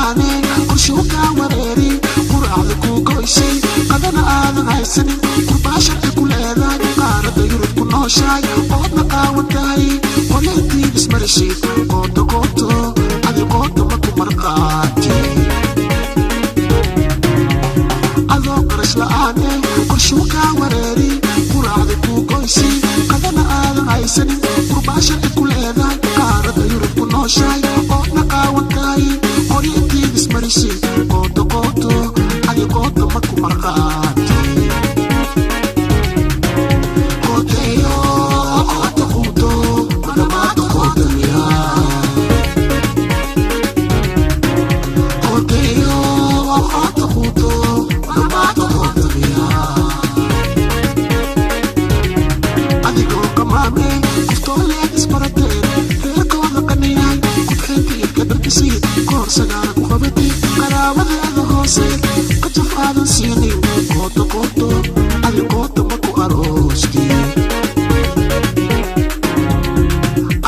la'aane qorshuu kaa wareeri quraacda kuu goysay qadana aadan haysanin qurbaa sharci ku leedahay qaaradda Yurub ku nooshahay oodna qaawan tahay qolintiin ismarishid qooto qooto adi qooto ma ku marqaati adoo qarash la'aane qorshuu kaa wareeri quraacda kuu goysay qadana aadan haysanin qurbaa sharci ku leedahay qaaradda Yurub ku nooshahay oodna qaawan tahay qolintiin ismarishid qooto qooto adi qooto ma ku marqaati qooteeyo qooto quuto madhamaado qootamiya qooteeyo qooto quuto madhamaado qootamiya adigoo qamaame qoftooleed isbarateen reerkooda qaniyahay kudxeynta ka dharkisiid koorsagaana ku qabatid qaraabadeeda hoose qajaf aadan siinin qooto qooto adi qooto ma ku aroosti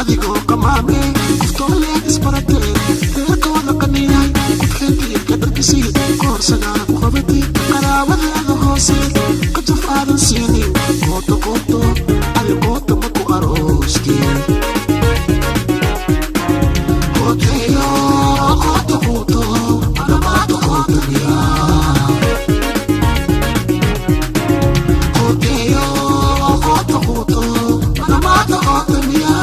adigoo qamaame qoftooleed isbarateen reerkooda qaniyahay kudxeynta ka dharkisiid koorsagaana ku qabatid qaraabadeeda hoose qajaf aadan siinin qooto qooto adi qooto ma ku aroosti qooteeyo qooto quuto madhamaado qootamiya qooteeyo qooto quuto madhamaado qootamiya.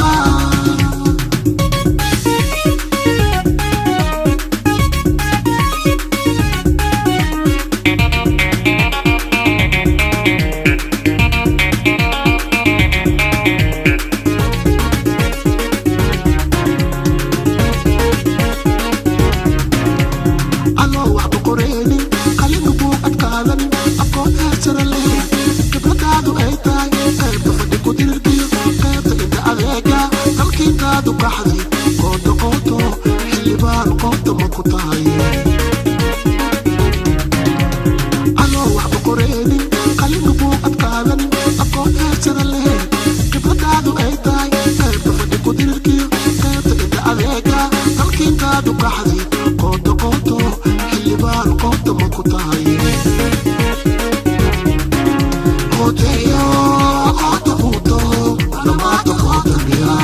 Adoo waxba qoreenin qalin buu adkaadanin aqoon heersara leh khibradaadu ay tahay qaybta fadhi ku dirirkiyo qaybta inta adeega dalkiintaadu qaxdi qooto qooto xildhibaan qoota ma ku tahay adoo waxba qoreenin qalin buu adkaadanin aqoon heersara leh khibradaadu ay tahay qaybta fadhi ku dirirkiyo qaybta inta adeega dalkiintaadu qaxdi qooto qooto xildhibaan qoota ma ku tahay qooteeyo qooto quuto madhamaado qootamiya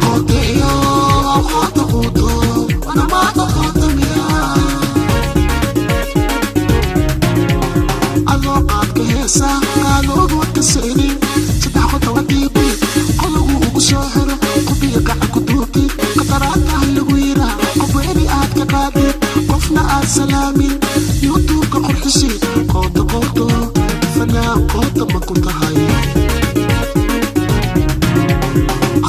qooteeyo qooto quuto madhamaado qootamiya adoo qaadka heesa qaadoogood ka saynin saddex qodoba dhiibi qologu ugu soo xiro qubiya gacan ku duubtid qataraataha lagu yiraa qobweeni aad ka qaadid qofna aad salaamin youtubeka qurxisid qooto qooto fanaan qoota ma ku tahay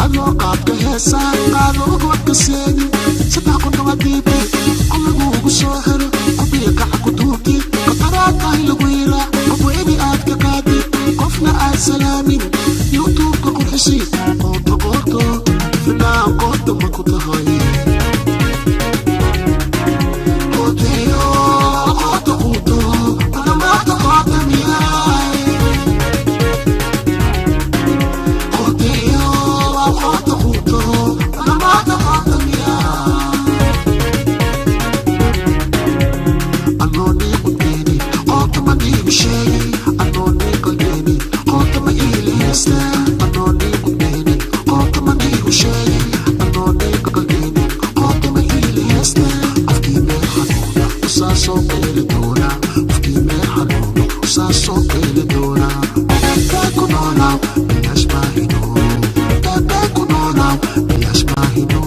adoo qaadka heesa qaadoogood ka seegin saddex qodoba dhiibi qologu ugu soo xiro qubiya gacan ku duubtid qataraataha lagu yiraa qobweeni aad ka qaadid qofna aad salaamin youtubeka qurxisid qooto qooto fanaan qoota ma ku tahay qooteeyo qooto quuto madhamaado qootamiyaay qooteeyo qooto quuto madhamaado qootamiyaay anoo nii qudbeeni qoota ma niigu sheegay anoo nii qalbeeni qoota ma iila heystaa anoo nii qudbeeni qoota ma niigu sheegay anoo nii qalbeeni qoota ma iila heystaa qofkii meel xanuuna usaa soo qeeli doona qofkii meel xanuuna usaa soo qeeli doona bee ku noolaaw bilaash maahino bee ku noolaaw bilaash maahino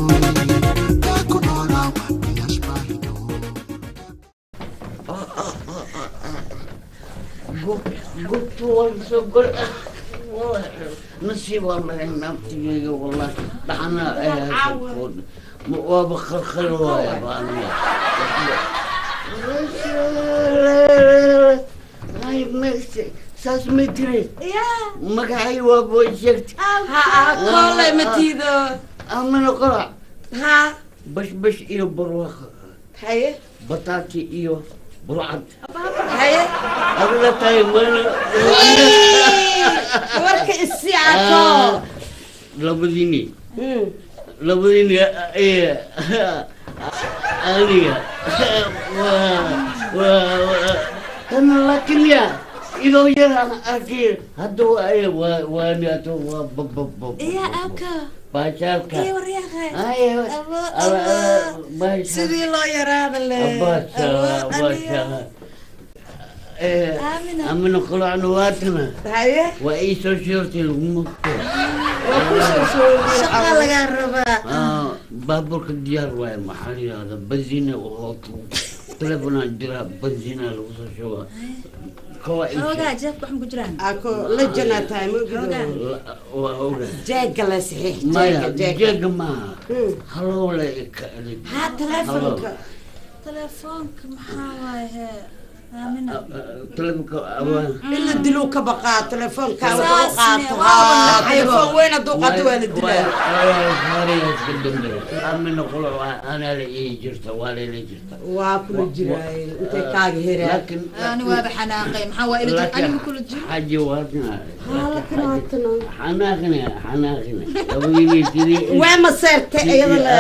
bee ku noolaaw bilaash maahino. قلت والسكر نسي والله نبتي والله دعنا وبخر خلوة يا باني هاي ساس متري magacay waa boysheegta. Ha koolay matiido. Amino qurac. Ha. Bashbash iyo barwaaqo. Haye. Bataati iyo burcad. Haye. Adiga tahay mana. Warka isii cato. Labadiini. Labadiina aniga tan, laakiin ya idoo yaraan arkay hadda waa waaniato waa bababab. Iya abka. Baashaalka. Iyo waryaaqe. Ay, Abo, abo. Sidii loo yaraada le. Baasha. Aamina. Amina qulacna waatana. Haye. Waa ii soo sheegtay laguma. Waa ku soo shoogay. Shaqa lagaa rabaa. Baabuurka diyaar waaye, maxaa la yidhahdaa, bansiina oo telefonaan jiraa, bansiina lagu soo shubaa kowa. Xoogaa jeebka wax ma ku jiraan? Ako la janaa tahay ma ogido. Waa ogahay. Jeega la saxiix. Maya. Jeega, jeega. Jeega maaha. Haloo le. Haa, telefonka. Telefoonka maxaa waaye hee Aamina? Telefonka. In la diluu ka baqaa telefoonka wuxuu Saas qaato. ne, waa Haa, naxay. Telefoon weyn hadduu qaato waa la dilaa. Amina qolo anaa la ii jirta, waa layla jirta. Waa kula jiraaye intay kaaga heraan. Laakiin Ani waaba xanaaqay, maxaa waa ila jir ani ma kula jiro. Xaji waadna. Haa, laakiin waatana. Xanaaqina, xanaaqina labadiina sidii. Waa maseerta iyada la.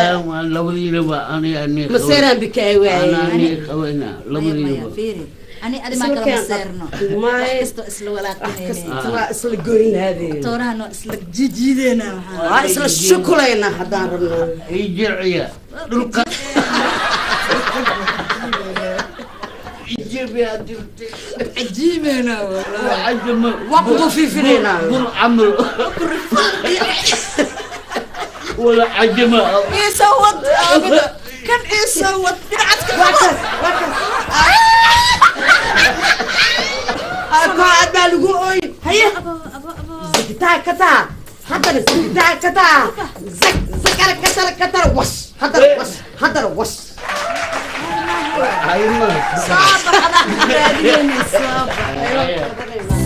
Labadiina waa ani ani. Maseeraan bikaay waaye. Ani qabana Maya, labadiina. fiiri, ani adi maa kala maseerno. Maya. Wax kastoo isla Wax walaaqinayne. kasta waa isla goynaadeen. Toorahan waa isla jijiideena maxaa. Waa isla shukulaynaa haddaan rabnaa. Ii jirciya dhulka ijibiyaa jirtay. Cajiibeena walaa. Cajama. Waa ku fiifinaynaa. Bur camal wala cajama. Ii soo wad Aamina, kan ii soo wad dhinacad ka. Waa kaas, waa kaas. Ako aad baa lagu ooy. Haye. Abo, abo, abo. Zigtaa kataa. Haddana zigtaa kataa. Zag zakara katara katara was. Haddana was. Haddana was. Hayma. Soo bax, adaa ku raadinayna, soo bax.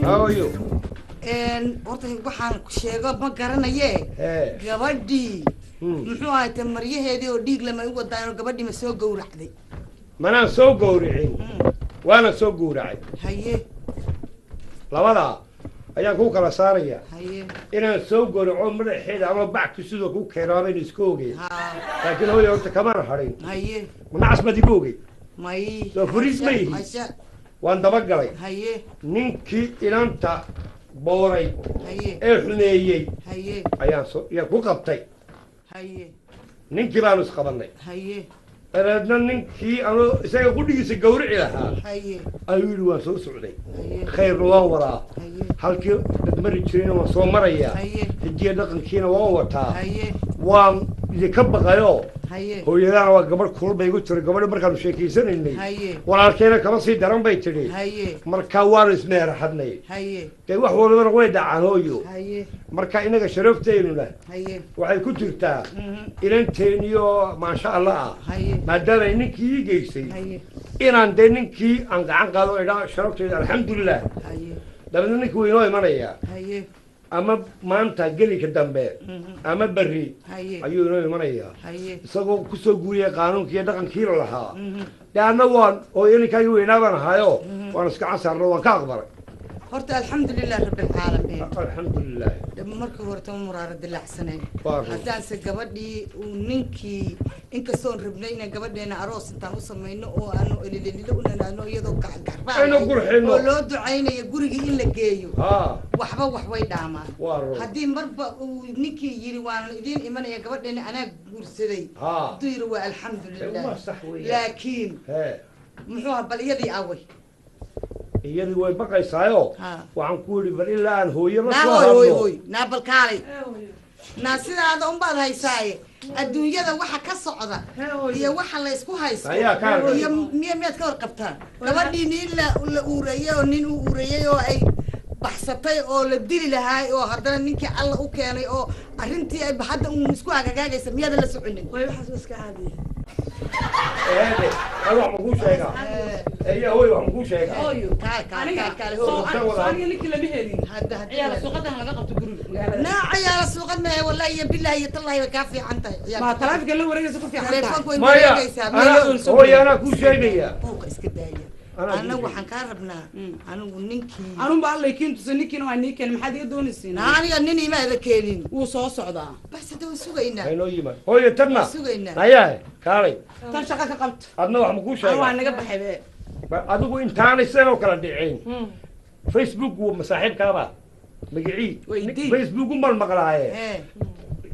How are you? Horta waxaan ku sheego ma garanaye. Hee. Gabadhii muxuu ahaatee maryaheedii oo dhiig lama u wadaan oo gabadhii ma soo gowracday? Manaan soo gowricin, waana soo gowracay. Haye. Labadaa ayaan ku kala saaraya. Haye. Inaan soo gowraco madaxeeda ama backu sidoo ku keenaa baynu iska ogeen. Haa. Laakiin hooya horta kamana hadhin. Haye. Manacas baad igu ogey. May. Soo furis ma ihi. Hasha. Waan dabagalay. Haye. Ninkii ilanta booray Haye. ee xumeeyey Haye. ayaan soo ayaan ku qabtay. Haye. Ninkii baanu isqabannay. Haye. Dabeedna ninkii anuu isaga qudhigiisa gowrici lahaa Haye. ayuu yidhi waan soo socday, Haye. khayrna waan wadaa, Haye. halkii dad mari jirayna waan soo marayaa, Haye. hidiya dhaqankiina waan wataa, Haye. waan idinka baqayoo. Haye. Hooyadaana waa gabadh kulul bay igu tiri gabadhi markaanu sheekaysanaynay. Haye. Walaalkeena kama sii daran bay tidhi. Haye. Marka waanu ismeeraxadnay. Haye. Dee wax walbana way dhacaan hooyo. Haye. Marka inaga sharafteenuna Haye. waxay ku jirtaa inanteeniyo maasha allah ah. Haye. Maadaamay ninkii ii geysay Haye. inaan dee ninkii aan gacan qaado idhaa sharafteeda alxamdulilah. Haye. Dabeedna ninkii wuu inoo imanayaa. Haye. Ama maanta gelika dambe ama berri Haye. ayuu inoo imanayaa. Haye. Isagoo kusoo guuriyay qaanuunkii iyo dhaqankiina lahaa. Dee anna waan oo ininkaagii weynaa baan ahaayo waan iska cansaarno, waan ka aqbalay. Horta alxamdulilah rabbilcaalamiin. Alxamdulilah. Markii hore tama muraara dilaacsanayn. Waa run. Haddaanse gabadhii uu ninkii, inkastoon rabnay inaan gabadheena aroos intaan u samayno oo aanu elilelilo u nanaano iyadoo garbaa Aynu qurxino. oo loo ducaynayo gurigii in la geeyo, haa, waxba wax way dhaamaan. Waa run. Haddii marba uu ninkii yiri waan idiin imanaya, gabadheena anaa guursaday, haa, hadduu yiri waa alxamdulilah. Waa sax weeyaan. Laakiin hee, muxuu ahaa, bal iyadii away? Iyadii way baqaysaayo. Ha. Waxaan ku yidhi bal ilaa aan hooyo la naa soo hoy hoy hadlo. Hoy naa, bal kaalay naa, sidaada unbaad haysaaye adduunyada waxa ka socda iyo waxa la isku haysto Ayaa ka arkay. iyo miya miyaad ka warqabtaan gabadhii nin la uureeyey oo nin u uureeyey oo ay baxsatay oo la dili lahaay oo haddana ninkii Alla u keenay oo arrintii ay hadda uun isku hagagaagaysa, miyaadan la soconin? Way, waxaas waa iska caadiya. Eede hal wax makuu sheegaa? Eya hooy, wax makuu sheegaa? Hooyo. Kaale kaale. Aniga kaale kaale soo hooy. soo aniga ninkii lama helin. Hadda hadda ciyaala suuqadan laga qabto guriga magaalada. Naa ciyaala suuqad maahe, wallahi iyo billahi iyo tallahi way kaa fiican tahay. Ma taleefanka la wareegaysa ku fiican tahay? Taleefanku way Maya, wareegaysaa. anaa hooyo, anaa kuu sheegaya. Buuqa iska daaya. Anaa kuu Anna sheegaya. waxaan kaa rabnaa anigu ninkii Anunba Allay kiin tusay, ninkiina waa nii keenay, maxaad iga doonaysiin? Naa aniga nin imaada keenin. Wuu soo socdaa. Bas hadda waan sugaynaa. Haynoo yimaad hooyo tanna. Waan sugaynaa. Nayaa kaalay. Tan shaqa ka qabto. Adna wax makuu Anu waa sheegaa? naga baxay be. Adigu intaanay sidan oo kala dhicin, Facebook wuu masaaxiibkaaba magacii? Weydii. Facebook umbaan maqlaaye. Ee.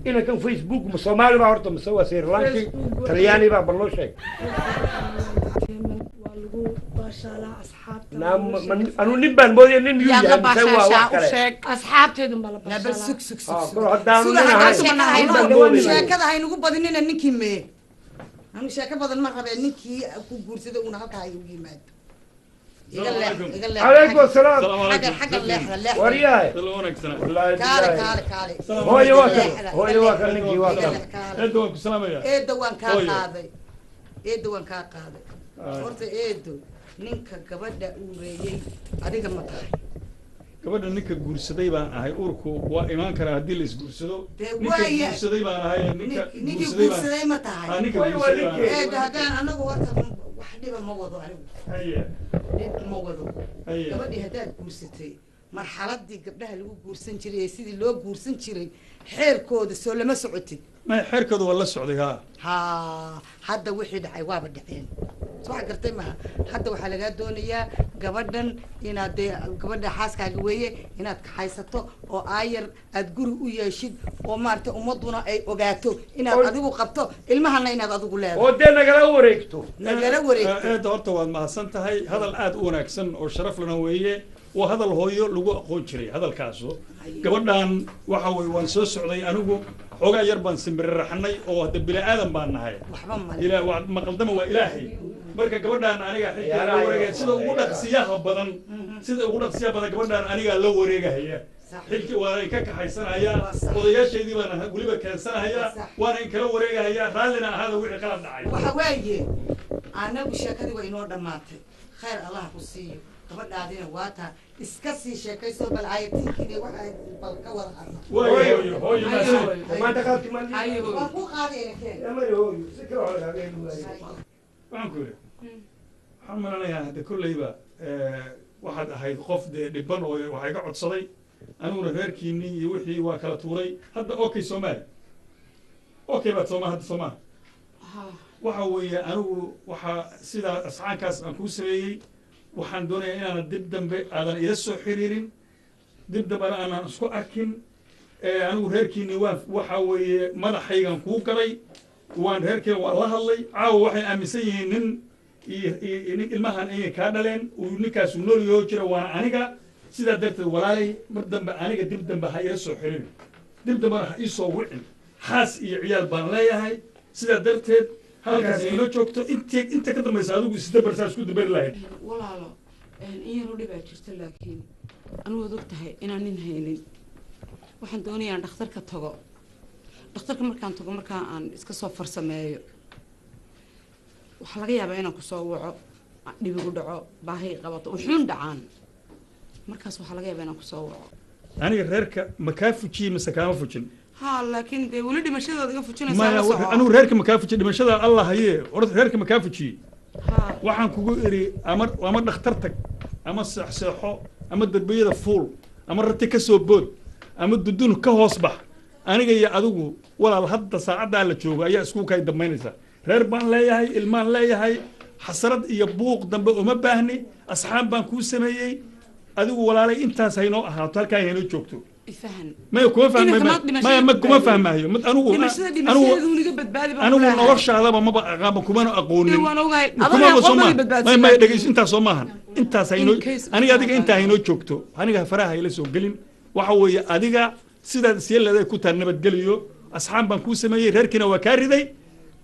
Inankan Facebook ma Soomaali baa horta mise waa Sri Lanki? Facebook Talyaani baa? Bal loo sheeg. Waa lagu baashaalaa asxaabta. Naa anuu nin baan moodaya, nin miyuu Yaad la yahay mise waa wax baashaashaa u kale? sheeg. Asxaabteedun baa la Naa bal baashaalaa. sug sug sug. Ah, Sug kor haddaanu suga nin haddaa ahayn, sheekada nin haynugu baan moodaya. Sheekada haynugu badinina, ninkii mee? Anu sheeko badan ma rabee, ninkii ku guursaday uuna halkaa ay ugu yimaado. Iga leex, iga leex. Calaykum asalaam. Xaggan, xaggan, leexda, leexda. Waryahay. Wallaahi Kaale. billaahi. Kaale kaale. Hooyo waa kan. Leexda, Hooyo waa kan, iga ninkii waa kan. leex, kaale. Eedda waan ku salaamayaa. Eedda waan kaa Hooyo. qaaday, eedda waan kaa qaaday. Horta eedo, ninka gabadha uureeyey adiga ma tahay? Gabadha ninka guursaday baan ahay. Uurku waa imaan karaa haddii la isguursado. Dee ninka waaya. Guursaday baan ahay ninka. Ninkii guursaday baan guursaday ma tahay? Ah, ninka Way, waa guursaday baan ninkii. ahay. Eedda haddaan anagu horta wax dhiba ma wado anigu. Haye. Dhib ma wado. Haye. Gabadhii haddaad guursatay, marxaladii gabdhaha lagu guursan jiray ee sidii loo guursan jiray xeerkooda soo lama socotid? Maya, xeerkooda waa la socday, haa. Haa, hadda wixii dhacay waaba dhaceen, soo wax gartay maha. Hadda waxaa lagaa doonayaa gabadhan inaad dee gabadha xaaskaaga weeye inaad kaxaysato oo aayar aad guri u yeeshid oo maaragtay ummaduna ay ogaato inaad Oo- adigu qabto ilmahana inaad adigu leedahay. Oo dee nagala wareegto. Nagala wareegto. Eedda horta waad mahadsan tahay, hadal aad u wanaagsan oo sharaf lana weeye. Waa hadal hooyo lagu aqoon jiray hadalkaasu. Gabadhan waxa weye waan soo socday anigu, xoogaa yar baan simbiriraxnay oo hadda bini aadan baan nahay. Waxba male. Ilaa waa maqaldama, waa Ilaahay. Marka gabadhan aniga xilkeeda la wareegaya sida ugu dhaqsiyaha badan, sida ugu dhaqsiyaha badan gabadhan anigaa la wareegahaya. Sax. Xilkii waana in ka kaxaysanaya. Waa sax. Odayaashaydii baana weliba keensanahaya. Waa sax. Waana in kala wareegahaya, raallina ahaada wixii qalad dhacay. Waxa waaye anagu sheekadii waa inoo dhammaatay, khayr Allah ku siiyo. Gabadhaadina waa taa, iska sii sheekayso, bal caayatiinkiina waxa bal ka wada hadla. Waayo hooyo, hooyo mahadsanid. Maanta qaadki maali. Haye hooyo. Waan kuu qaadayna, keen. Amari hooyo, si kale wax lagaaga heli waayo. Waxaan ku yidhi, waxaan malanayaa hadda kolleyba waxaad ahayd qof dee dhiban oo waxaa iga codsaday, aniguna reerkiinii iyo wixii waa kala tuuray. Hadda okay Soomaali, okay baad Sooma hadda Soomaa. Waxa weeye anigu waxaa sidaa asxaankaas aan kuu sameeyey, waxaan doonayaa inaanan dib dambe aadan ila soo xiriirin, dib dambena aanan isku arkin. Anigu reerkiinii waan waxa weeye madaxaygan kuu galay, waan reerkeen waan la hadlay. Caawa waxay aaminsan yihiin nin iyo nin ilmahan inay kaa dhaleen, uu ninkaasu nool yoo jira, waana aniga. Sidaa darteed walaalay, mar dambe aniga dib dambe ha ila soo xiriirin, dib dambena ha ii soo wicin. Xaas iyo ciyaal baan leeyahay. Sidaa darteed halkaas inoo joogto. Intii inta ka dambaysa adigu isdabarsaa isku dabari lahayd. Walaalo, in yaroo dhibaa jirta, laakiin anigu waad og tahay inaan nin haynin. Waxaan doonayaa aan dhakhtarka tago. Dhakhtarka markaan tago, markaa aan iska soo farsameeyo, waxaa laga yaabaa inaan kusoo waco, dhibigu dhaco, baahi qabato, wuxuun dhacaan, markaas waxaa laga yaabaa inaan kusoo waco. Aniga reerka ma kaa fujiyey mise kaama fujin? Haa, laakiin dee weli dhimashadooda iga fujinaysaa. Maya. La soco. Anigu reerka ma kaa fujiyey? Dhimashada Allah haye, horta reerka ma kaa fujiyey? Haa. Waxaan kugu iri ama dhakhtar tag ama seexseexo. Ama darbiyada fuul, ama rati ka soo bood, ama dudun ka hoos bax. Aniga iyo adigu walaal hadda saacaddaa la joogo ayaa isku kay dambaynaysa. Reer baan leeyahay, ilmaan leeyahay, xasarad iyo buuq dambe uma baahni. Asxaab baan kuu sameeyey. Adigu walaalay intaas haynoo ahaato, halkaa haynoo joogto. Ifahan. Maya, kuma fahmay. Inanka maad dhimashada Maya, ma kuma badbaadin. Fahmayo mad anigu Dhimashada anigu dhimashadeedu niga badbaadi baan anigu ku leeyahay. Noloshaadaba maba aqaanba, kumana aqoonin. Dee waan ogahay. Kuma Adana soo aqoon maahan. badi badbaadsan. Maya, maya, dhegeyso, intaas soo maahan, intaas haynoo In case aniga adiga intaa haynoo joogto. Aniga faraha hayla soo gelin. Waxa weeye adiga sidaad isyeeleeday ku tahay nabadgeliyo. Asxaab baan kuu sameeyey, reerkiina waa kaa riday.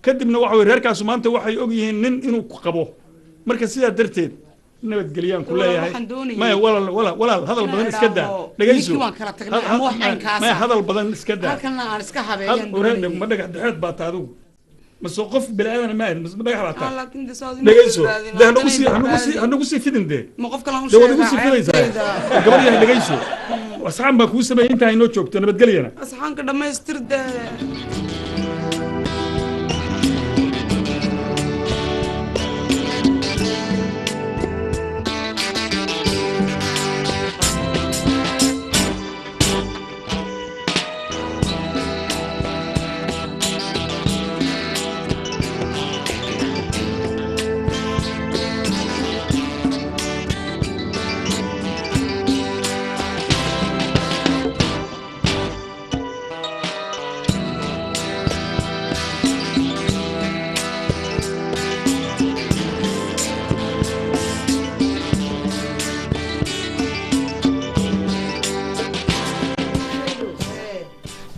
Kadibna waxa weye reerkaasu maanta waxay og yihiin nin inuu ku qabo. Marka sidaa darteed nabadgeliyaan ku Walaal, leeyahay. waxaan doonayay Maya, walaal, walaal, walaal, hadal inaan badan iska daa. idhaaho, Dhegeyso. ninkii waan kala tagnay, ama wax caynkaasa. Maya, hadal badan iska daa. Halkanna aan iska habeeyaan Ma dhagax dhexeed baa taa adigu? Mase qof bini aadan ma ahin? Mase dhagax baa taa? Laakiin de saad Dhegeyso de, hanagu sii, hanagu sii, hanagu sii fidin dee. Ma qof kale aan u Dee waad igu sii sheegaa fidaysaa. ceebtayda? Gabadh yahay, dhegeyso, asxaan baa kuu sameeyey, intaa inoo joogto nabadgelyana. Asxaanka dhammaystir dee.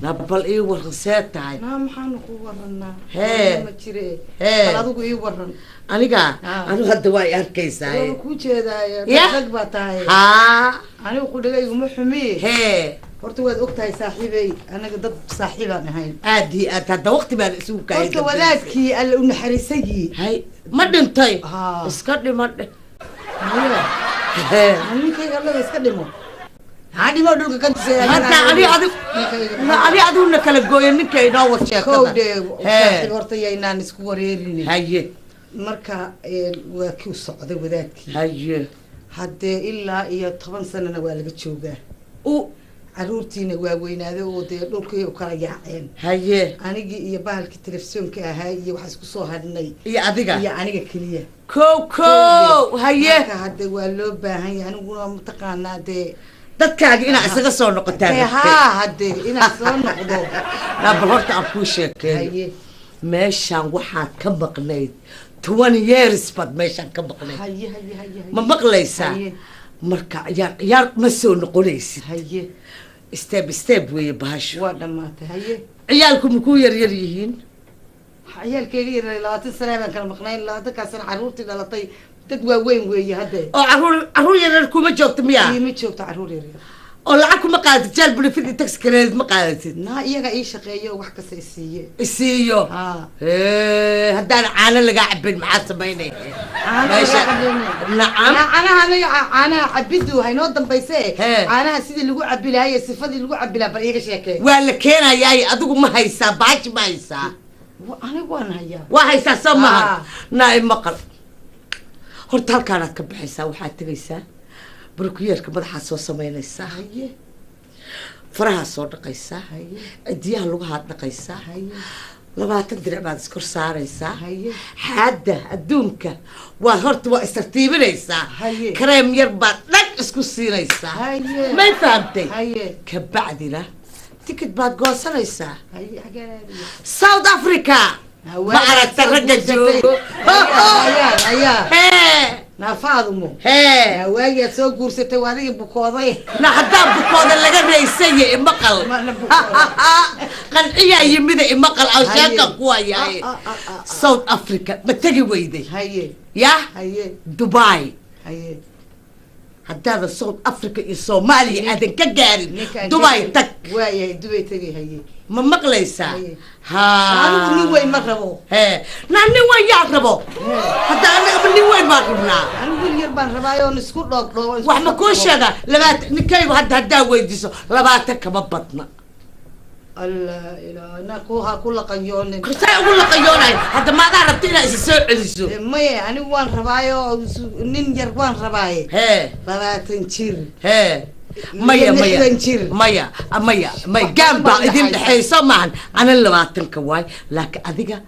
Na bal ii waran, see tahay? Naa maxaanu ku waranaa? Hee. Ma jire. Hee. Bal adigu ii waran. Aniga? Ah. Anigu hadda waa i arkaysaa. Waaba kuu jeedaaye. Ya. Rag baa tahay. Haa. Anigu qudhigaygu xumiye. Hee. Horta waad og tahay saaxiibey, anaga dad saaxiibaan ahayn. Aad iyo aad, hadda waqti baan isugu kaayay. Horta wadaadkii alle u naxariisagii. Hay, ma dhintay? Haa. Iska dhiman dheh. Maya. Hee. Ninkayga allaba iska dhimo, ha dhimo dhulka ka tusay. Hadda ani adig na ani adiguna kala gooyo ninka inoo wad sheekada. Kow dee. Hee. Saaxiib, horta yaynaan isku wareerin. Haye. Marka waa kii u socday wadaadkii. Haye. Haddee ilaa iyo 10 sanana waa laga joogaa. U Caruurtiina waa weynaaday oo dee dhulkii u kala yaaceen. Haye. Anigii iyo bahalkii telefisyoonka ahaa iyo waxaa isku soo hadhnay. Iyo adiga. Iyo aniga keliya. Kow kow, haye. Marka hadde waa loo baahan yahay, aniguna mataqaanaa dee. Dadkaaga inaa isaga soo noqotaa Dee rabtay. Haa, hadde inaan soo noqdo. Naa bal horta aan kuu sheekeeyo. Haye. Meeshaan waxaad ka maqnayd 20 years baad meeshaan ka maqnayd. Haye, haye, haye, haye. Ma maqlaysaa? Haye. Marka ciyaar ciyaar ma soo noqonaysid. Haye. Step step weeye bahasho. Waa dhammaatay, haye. Ciyaalku makuu yar yar yihiin? Ciyaalkeyga yar 20 sana baan kala maqnayn. 20-kaa sana caruurtii dhalatay dad waaweyn weeye hadde. Oo caruur yar yar kuma joogto miyaa? Iima joogto caruur yar yar. Oo lacag kuma qaadatid, jaal benefit iyo tax credit ma qaadatid? Naa iyaga ii shaqeeyo oo wax kasta i siiye. Isiiyo. Haa. Hee, haddaan caano lagaa cabin maxaa samaynaya? Caano Meesha- lagaa cabin. Nacam. Caanaha anaga caanaha cabidu haynoo dambayse. Hee. Caanaha sidii lagu cabi lahaa iyo sifadii lagu cabi lahaa bal iiga sheekee. Waa la keenayaa. Adigu ma haysaa baaji? Ma haysaa? Anigu waan hayaa. Waa haysaa soo maha? Ah. Naa maqal, horta halkaanaad ka baxaysaa, waxaad tegaysaa barkuyeerka, madaxaad soo samaynaysaa, Haye. farahaa soo dhaqaysaa, Haye. cidiyaha lugahaad dhaqaysaa, Haye. 20 dirac baad iskor saaraysaa. Haye. Xaadda adduunka waa horta waa istartiibinaysaa. Haye. Kareem yar baad dhag isku siinaysaa. Haye. May fahamtay? Haye. Kabacdina tikid baad goosanaysaa. Haye, xagee aadaya? South Africa. Ma aragta ragga joogo? Ayaa ayaa. Hee. Naafaadumo. Hee. Waagiaad soo guursatay waa adiga bukooday. Na haddaa bukooda laga raysaya, imaqal. Ma- na bukooda. Qanciyaa yimida, imaqal aw Haye. sheekan kuwayaaye. Ah, ah, ah, ah. South Africa ma tegi weyday? Haye. Yah. Haye. Dubai. Haye. Haddaadan South Africa iyo Soomaaliya aadan ka gaarin, Ninkaan Dubai tag. Waayahay, Dubay tegay, haye. Ma maqlaysaa? Haye. Ha. Anigu nin weyn ma rabo. Hee, naa nin weyn yaa rabo hadda? Anagaba nin weyn baan rabnaa. Anigu wiil yar baan rabaayo oon isku dhoog dhoogo. Wax ma kuu sheegaa? 20 ninkaygu hadda haddaa weydiiso 20 kama badna. Allah ilaa na ku ha ku laqanyoonin. Kurtay ugu laqanyoonay hadda maadaa rabta inaad isa soo celiso. Maye, anigu waan rabaayo, nin yar waan rabaaye. Hee. 20 jir. Hee, maya maya. 60 jir. Maya maya maya, gaan baa idin dhexayso maahan. Ana 20-ka waay, laakiin adiga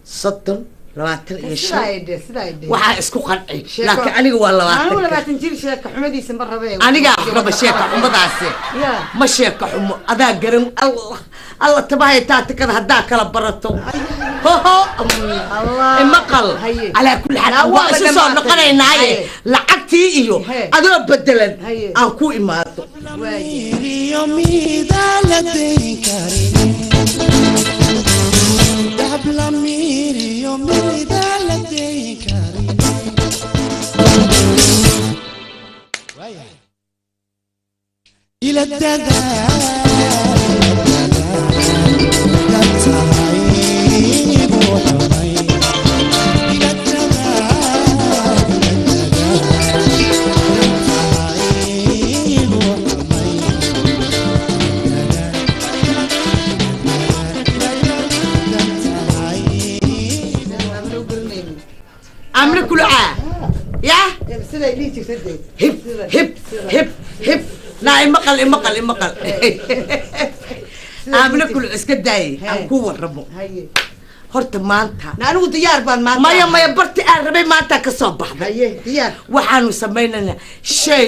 30, 25. Waxaa isku qanci, laakiin aniga waa 20. 20-ka. 20 jir sheeka xumadiisa ma rabee. Anigaa raba sheeka xumadaasi. Ma sheeka xumo, adaa garan. Allah Allah, tabahay taatikada haddaa kala barato. Hoho, maqal, calaa kulli xaal waa isu soo noqonaynaaye, lacagtii iyo adoo bedelan aan ku imaado. إلى الدلال تعيب وحمي إلى الدلال تعيب وحمي Amri kulcaa ya hib hib hib hib naa, imaqal imaqal imaqal. Aamina kuluc, iska daayay aan ku waramo horta maanta. Anigu diyaar baan maanta. Maya maya, barti aan rabay maanta ka soo baxday. Diyaar. Waxaanu samaynaynaa shay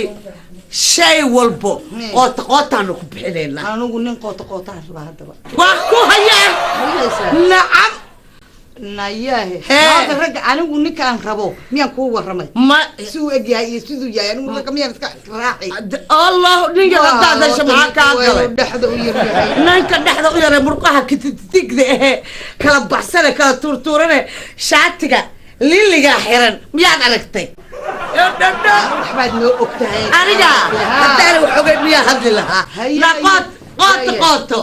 shay walbo qoota qootaanu ku bixinaynaa. Anigu nin qoota qootaan rabaa haddaba. Waa ku hayaa, nacam. Nayahe, maanta ragga anigu ninkaan rabo miyaan kuu warramay? Ma siduu eg yahay iyo siduu yahay, anigu ragga miyaan iska raaci? Allah, ninka haddaad hesho maxaa kaa galay? Dhexda u yaryahay. Ninka dhexda u yaray, murqaha kititigda ahe, kala baxsane, kala tuurtuurane, shaatiga liligaa xiran miyaad aragtay? Waxbaad noo og tahay. Aniga haddaana wax ogeyn miyaa hadli lahaa? Naa qoot qoota qooto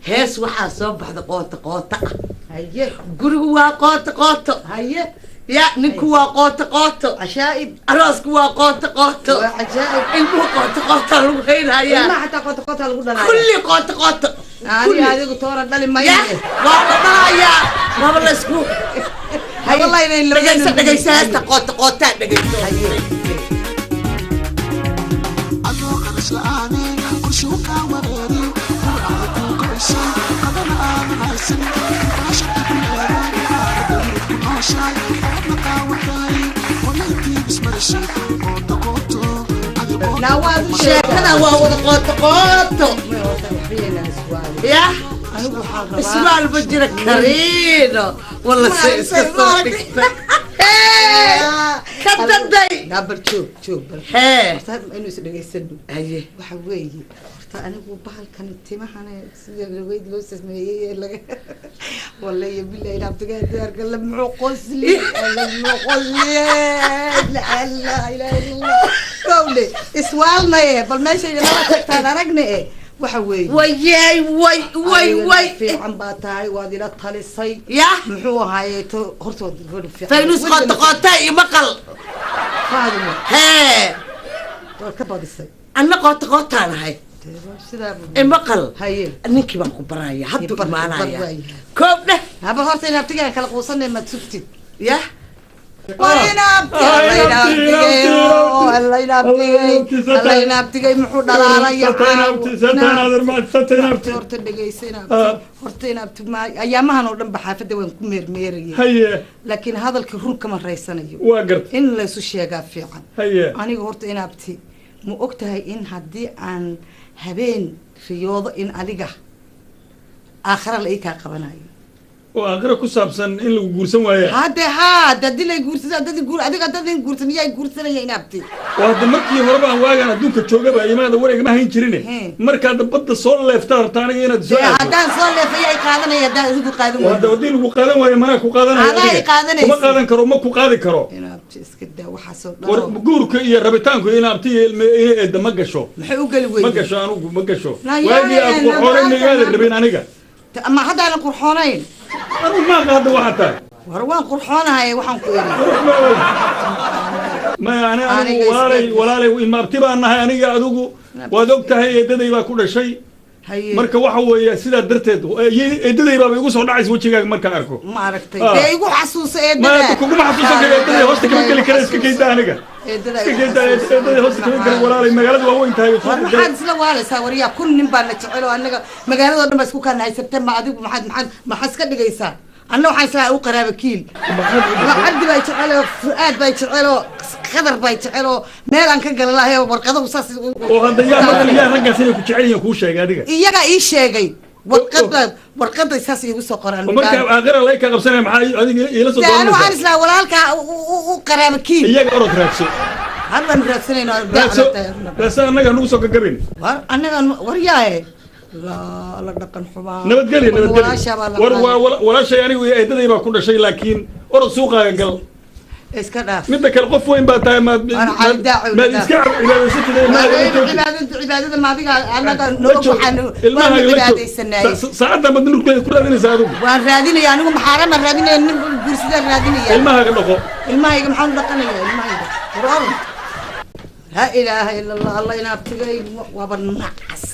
hees waxaa soo baxda qoota qoota ah. Gurigu waa qoota qooto. Haye. Ya ninku waa qoota qooto. Cashaa'ib. Aroosku waa qoota qooto. Waa cajaa'ib. Ilmuhu qoota qoota lagu haynayaa. Ilmaha xataa qoota qoota lagu dhalaya. Kulli qoota qooto. Ani adigu toora dhali ya mayne. Waa la dhalayaa, waaba la isku Wallahi inay dhegayso. Dhegayso heesta qoota qootaa, dhegayso. Adoo qarash la'aane qorshuhu kaa wareeri quracda kuu goysay qadana aadan haysan baashada ku leedahay xaaladda yurub ku nooshaay oodna qaawataay walaytii ismarashay qoota qooto adi qoota. Sheekada waa wada qoota qooto. Ya iswaal ma jira kariino wala se iska soo dhigtay ka daday. Bal joog joog bal. Hee. Horta inuu is dhegaysano. Haye. Waxa weeye horta anigu bahalkan timahana sida laweyd loo sameeyey ee laga wallahi billahi abtigaa diyaarka la muxuu qosli, la muxuu qosli, la ilaha illa Allah kowle iswaalnaye. Bal meesha inala tagtaan aragne eh waxa weeye. Wayay way way way. Fiican baa tahay, waad ila talisay. Ya muxuu ahaaye to horta waad gabadh fiican. Faynus qoota qoota iyo maqal. Faadimo. Hee. Waad ka badisay. Anna qoota qootaan ahay. Sidaa. Maqal. Haye. Ninkii baan ku baraya hadduu Bar- bar imaanaya. waayahay. Koob dheh. Haba horta in abtigaan kala quusanay maad sugtid. Ya. Abtigay muxuu dhalaalaya? Horta dhegeysa, horta in abti ayaamahan oo dhan ba xaafadda waan ku meermeerayay. Haye. Laakiin hadalkii run kama raysanayo. Waa garta. In laysu sheegaa fiican. Haye. Aniga horta in abti ma og tahay in haddii aan habeen riyoodo in adiga aakhara la ii kaa qabanayo? Oo aakhira ku saabsan in lagu guursan waaya? Hadde haa, dadi lay guursada, dadi guur adiga dadin guursan yaa guursanaya in abti? Waa hadda markii horeba aan waagaan adduunka joogaba imaada wareegama hayn jirine, markaad badda soo leeftaa rabta aniga inaad soo dee aado. Haddaan soo leefaya ay qaadanaya haddaan adigu qaadan Waa hadda weydo. haddii lagu qaadan waayo manaa ku qaadanaya. Adaa ay Adiga. qaadanaysa. Kuma qaadan karo, ma ku qaadi karo. In abti iska daa waxaasoo War dhan. guurka iyo rabitaanku in abti iyo ilme iyo eedda ma gasho. Maxay u geli Ma weyday? gasho, anugu ma gasho. Na yaa- Waagii aad qurxoonayn migaadan rabin aniga. Ama haddaanan qurxoonayn? Anugu maaqa hadda waxaa tahay. War waan qurxoonahay, waxaan ku iri. Maya ani anigu Aniga walaalay iska- walaalay ilma abti baan nahay aniga adigu waad og tahay, eedaday baa ku dhashay. Marka waxa weeye sidaa darteed eedaday baaba igu soo dhacaysa wejigaaga markaan arko. Ma aragtay dee igu xasuusa eedada. Ma kuguma xasuusan kara eedaday, hoosta kama geli kara, iska geyda aniga. Iska geyda eedaday, hoosta kama geli walaalay, magaalada waa weyn tahay. War maxaad isla waalaysaa waryaa? 1000 nin baa na jecel oo annaga magaaladoo dhan baa isku kaan haysatee, ma adigu maxaad maxaad maxaad iska dhigaysaa? Anna waxaan islaa u qaraaba kiil. Cabdi baa jeceloo, Fu'aad baa jeceloo, Khadar baa jeceloo, meel aan ka gala lahay oo warqadahu saas. Oo hadda yaa marka yaa raggaas inay ku jecel yihiin kuu sheegay adiga? Iyagaa ii sheegay, warqada warqaday saas iigu soo qoraan. Marka aakhira lay ka qabsanaya, maxaa adiga iila soo doonaysaa? Waxaan islaa walaalkaa u qaraaba kiil. Iyaga orod raadso. Hadlaan raadsanayna. Raadso raadso, annaga nagu soo gagabin. War annaga waryaaye la dhaqan xumaa. Nabadgelyo, nabadgelyo. War waa walaashay, anigu eedaday baa ku dhashay, laakiin orod suuqaaga gal. Iska dhaaf. Midda kale qof weyn baa tahay, maad maad iska cibaadaysatid. Cibaadada maadiga annaga noo waxaan waanu cibaadaysanaay. Saacadda baad nurkeeda ku raadinaysaa adigu? Waan raadinaya anigu, maxaarama raadinaya, nin guursadaan raadinaya. Ilmahaaga dhaqo. Ilmahayga maxaan u dhaqanaya? Ilmahayga war orod. Laa ilaaha ila Allah, Allah inaabtigay waaba nacas.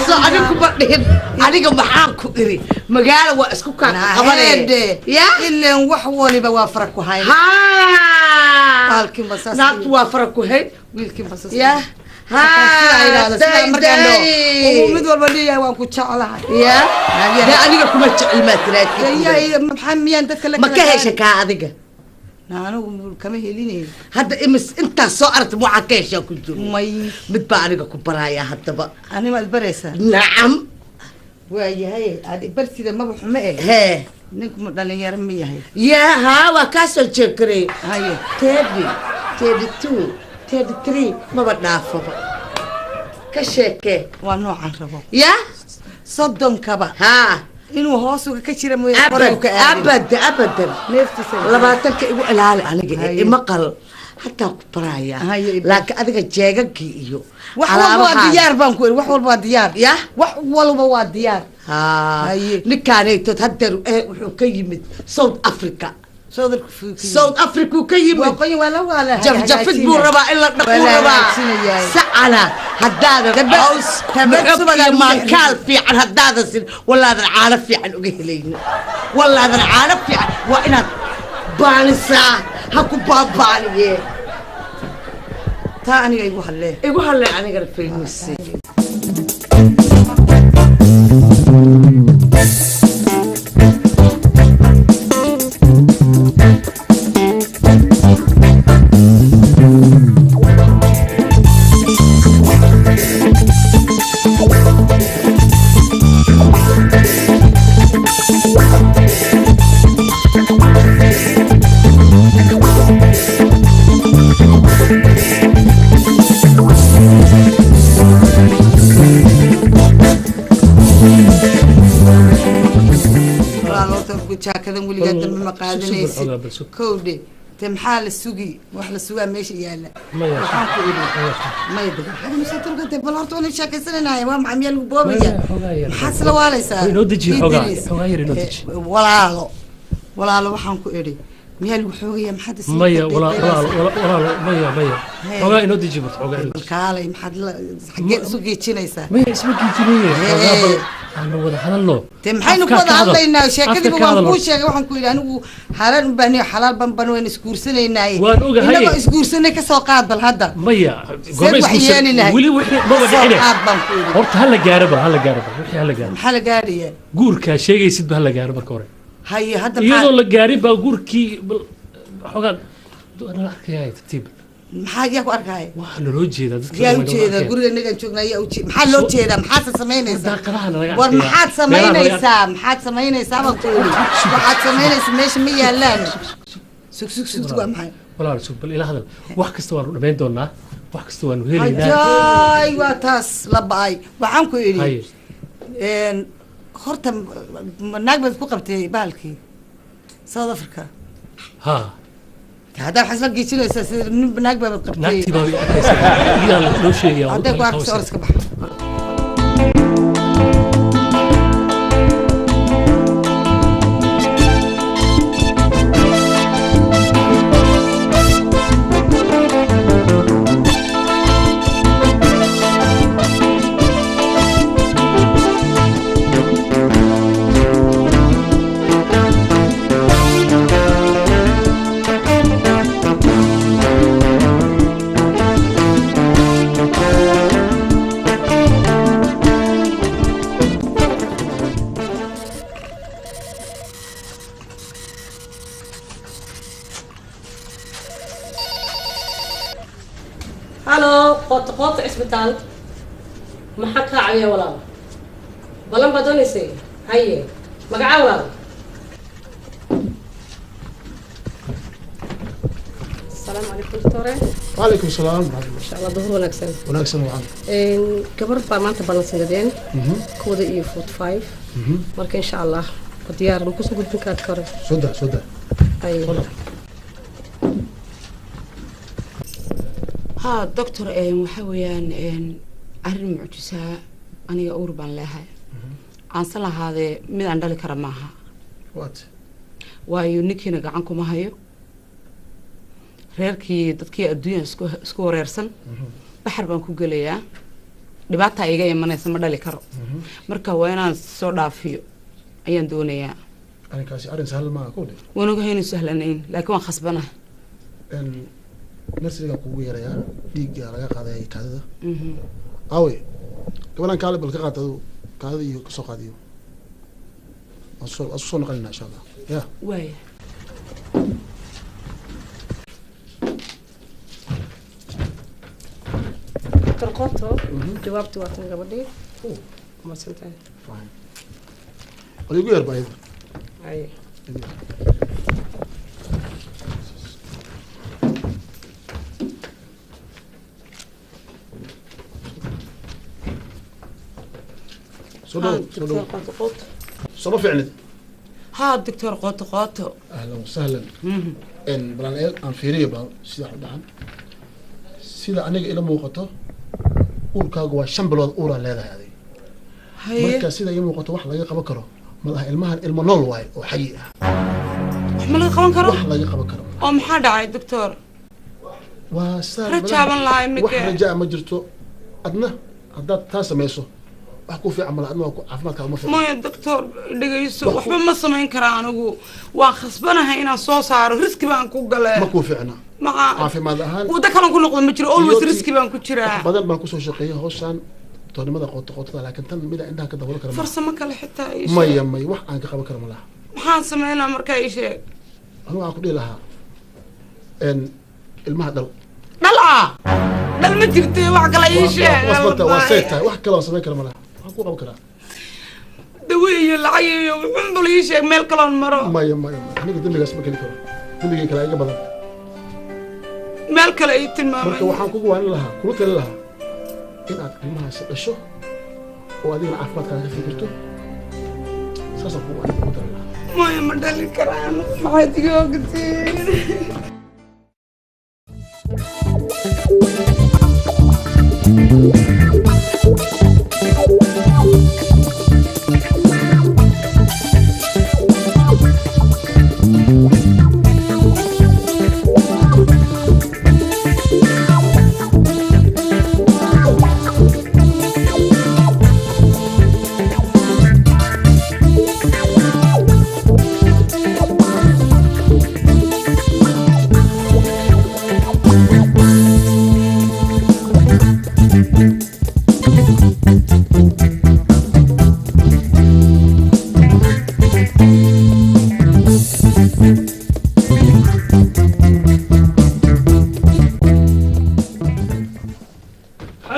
So adigu ma dhihin aniga maxaan ku iri magaalo waa isku kaa qabanee ya ileen wax waliba waa fara ku hayn. Naagtu waa fara ku hayn, wiilkiinba saas ya mid walba leeyahay waan ku jeclahay. Ya dee aniga kuma jecel maa tiraahdi? Maxaa miyaan dadka la ma ka hesha kaa adiga? Anigu kama helinay. Hadda imis intaas soo aragta waxaa ka heshaa ku jiro? May. Mid baa aniga ku baraaya haddaba. Ani maad baraysaa? Nacam. Waayahay, aad barsida maba xumo eh. Hee ninku ma dhalinyaro ma yahay? Yaa haa, waa kaa soo jeekaray. Haye 30, 32, 33 maba dhaafaba, ka sheekee. Waa noocaan rabo. Ya 30kaba haa inuu hoos uga ka jira mooye. Abad abadan neeftiisa 20ka igu ilaali aniga ima qal hataa ku baraaya, laakiin adiga jeegagii iyo wax walba waa diyaar baan ku iri, wax walba waa diyaar. Ya wax walba waa diyaar. Ninkaanaytood haddeer wuxuu ka yimid South Africa. South Africa uu ka yimid, jafjafid buu rabaa in la dhaquu rabaa sacana. Haddaadan caws maxog iyo maankaal fiican haddaadan sin, walaadan caano fiican uga helaynin, walaadan caano fiican. Waa inaad baanisaa, ha ku baabaaniye. Taa aniga igu hallee, igu hallee anigana faynuuse. Jaakadan weligaa dambe ma qaadanaysid kowdhe. Te maxaa la sugi? Wax la sugaa meesha yaala. Waxaan ku idhi may dega bal horta waan sheekaysananahay. Waa maxaa miyaa lagu boobaya? Maxaad isla waalaysaa? Walaalo walaalo, waxaan ku idhi Miyaa lagu xoogaya? Maxaad isii Maya, qiiqaysaa? walaal, maya, maya. Hee. Xoogaa inoo deji barto, xoogaa inoo Bal deji. Kaalay, maxaad xageed isu geejinaysaa? Maya, isma geejinaye. Hee. Xoogaa bal aanu wada hadalno. Dee maxaynu ku Afkaa wada ka hadal. hadlaynaa? Sheekadiiba Afka ka waan hadal. kuu sheegay. Waxaan ku yidhi anigu xaaraan u baahnayo, xalaal ban ban waynu isguursanaynaye. Waan ogahay. Inagoo isguursanay ka soo qaad bal hadda. Maya. Seed Goorma wax isguursan? yeeli lahayd? Weli wixii maba Soo dhicine. qaad baan ku yidhi. Horta hala gaaro bal, hala gaaro bal, wixii hala gaaro. Maxaa la gaadhaya? Guurkaa sheegaysid ba hala gaaro marka hore. Haye, hadda Iyadoo maxaa la gaarin baa guurkii bal xoogaa nala arkayaa, tartiib. Maxaa yaa ku arkaya? Waxaa naloo jeedaa dadka. Yaa dhan u way nala jeedaa? arkayaan. Guriga inagaan joognaa yaa u jeeda? Maxaa loo jeedaa? Maxaad samaynaysaa? Daaqadaha nalaga War arkayaa. maxaad Meelaha nalaga samaynaysaa? Maxaad samaynaysaa baan ku yidhi. Waxaad samaynaysaa meesha ma yaalaan. Sug, sug, sug, waa maxay? Walaal, sug bal, ila hadal. Wax kasta waanu dhamayn doonaa, wax kasta waanu helaynaa. Hajaay, waa taas la ba'ay. Waxaan ku idhi Haye. Horta naag baad ku qabtay bahalkii South Africa? Ha. Haddaa waxaad isla geejinaysaa sida nin naag baad qabtay. Naagtii baa i arkaysa, iyadaa loo sheegaya. Hadday ku arkayso, or iska bax. Halo, Qoto Qoto cisbitaal, maxaa kaa caawiya walaal? Balan baa doonaysay? Haye, magacaa walaal? Asalaamu calaykum, doctore. وعليكم السلام ورحمة الله. Insha Allah duhur wanaagsan. Wanaagsan wacan. Gabar baa maanta ballansanadeen kooda iyo 45. Marka insha Allah waa diyaar, ma kusoo gudbin karaa kore? Soo daa, soo daa. Haye. Haa doctor, waxaa weeyaan arrin mucjisaa. Aniga uur baan leehay, aanse lahaadee mid aan dhali kara maaha. What? Waayo ninkiina gacan kuma hayo, reerkii dadkii adduunya isku wareersan, baxar baan ku gelayaa, dhibaataa iga imanaysa, ma dhali karo. Marka waa inaan soo dhaafiyo ayaan doonayaa. Arrinkaasi arrin sahlan maaha kowdhe. Waan ogahay inuu sahlanayn, laakiin waan khasbanahay. Nurse-iga kugu yeerayaa, dhiigga laga qaadaya kaadida. Aawe gabadhan? Kaale bal ka qaad adu kaadida iyo kasoo qaadiyo. Waan soo noqonayna insha Allah ya. Waaya. Doctor Qoto, jawaabti waa tan gabadhii. Umadsantahay. Bal igu yeer ba iyada. Haye. Soo dhow, soo dhow. Doctor Qoto Qoto. Soo ma fiicnid? Haa doctor Qoto Qoto. Ahlan wasahlan. Bal aan aan fiiriyo bal sida wax u dhacan. Sida aniga ila muuqato, uurkaagu waa 5 bilood uuraa leedahay adiga. Haye. Marka sida ii muuqato wax laga qaban karo malaha. Ilmahan ilmo nool waaye oo xayi ah. Wax ma laga qaban karo? Wax laga qaban karo. Oo maxaa dhacay doctor? Waa saa. Rajaaban lahaa wax iminka. Rajaa ma jirto. Adna haddaad taa samayso wax ku fiican mala, adna waa ku caafimaadkaaga ma fiican. Maya doctor, dhegayso, waxba ma samayn karaa anigu. Waan khasbanahay inaan soo saaro, riski baan ku galee. Ma kuu fiicna. Maxaa? Caafimaad ahaan. Waddo kalan ku noqdo ma jiro, always Iyo riski baan ku jiraa. Wax badan baan kusoo shaqeeyay hawshaan toonimada qoto qotada, laakiin tan mida indhaha ka dabolan kara maaha. Farsamo kale xitaa ii sheeg. Maya, maya, wax aan ka qaban karo ma laha. Maxaan sameynaa markaa? Ii sheeg. Anigu waxaan ku dhihi lahaa ilmaha dhal. Dhal ah, dhal ma jirte, wax kale ii sheeg. Wasbata waa say tahay, wax kale oo samayn kara ma laha. Waxaan ku qaban karaa dawo iyo lacag iyo wuxuun ii sheeg, meel kaloon maro. Maya, maya, maya, aniga dembigaas ma geli karo, dembigay kale iga badan. Meel kale ii tilmaamay. Marka waxaan kugu waanin lahaa, kula talin lahaa inaad ilmahaasi dhasho oo adigana caafimaadkaaga ka fikirto. Saasaan kugu aniga kugu talin lahaa. Maya, ma dhali karaan, maxaad iga ogtiin?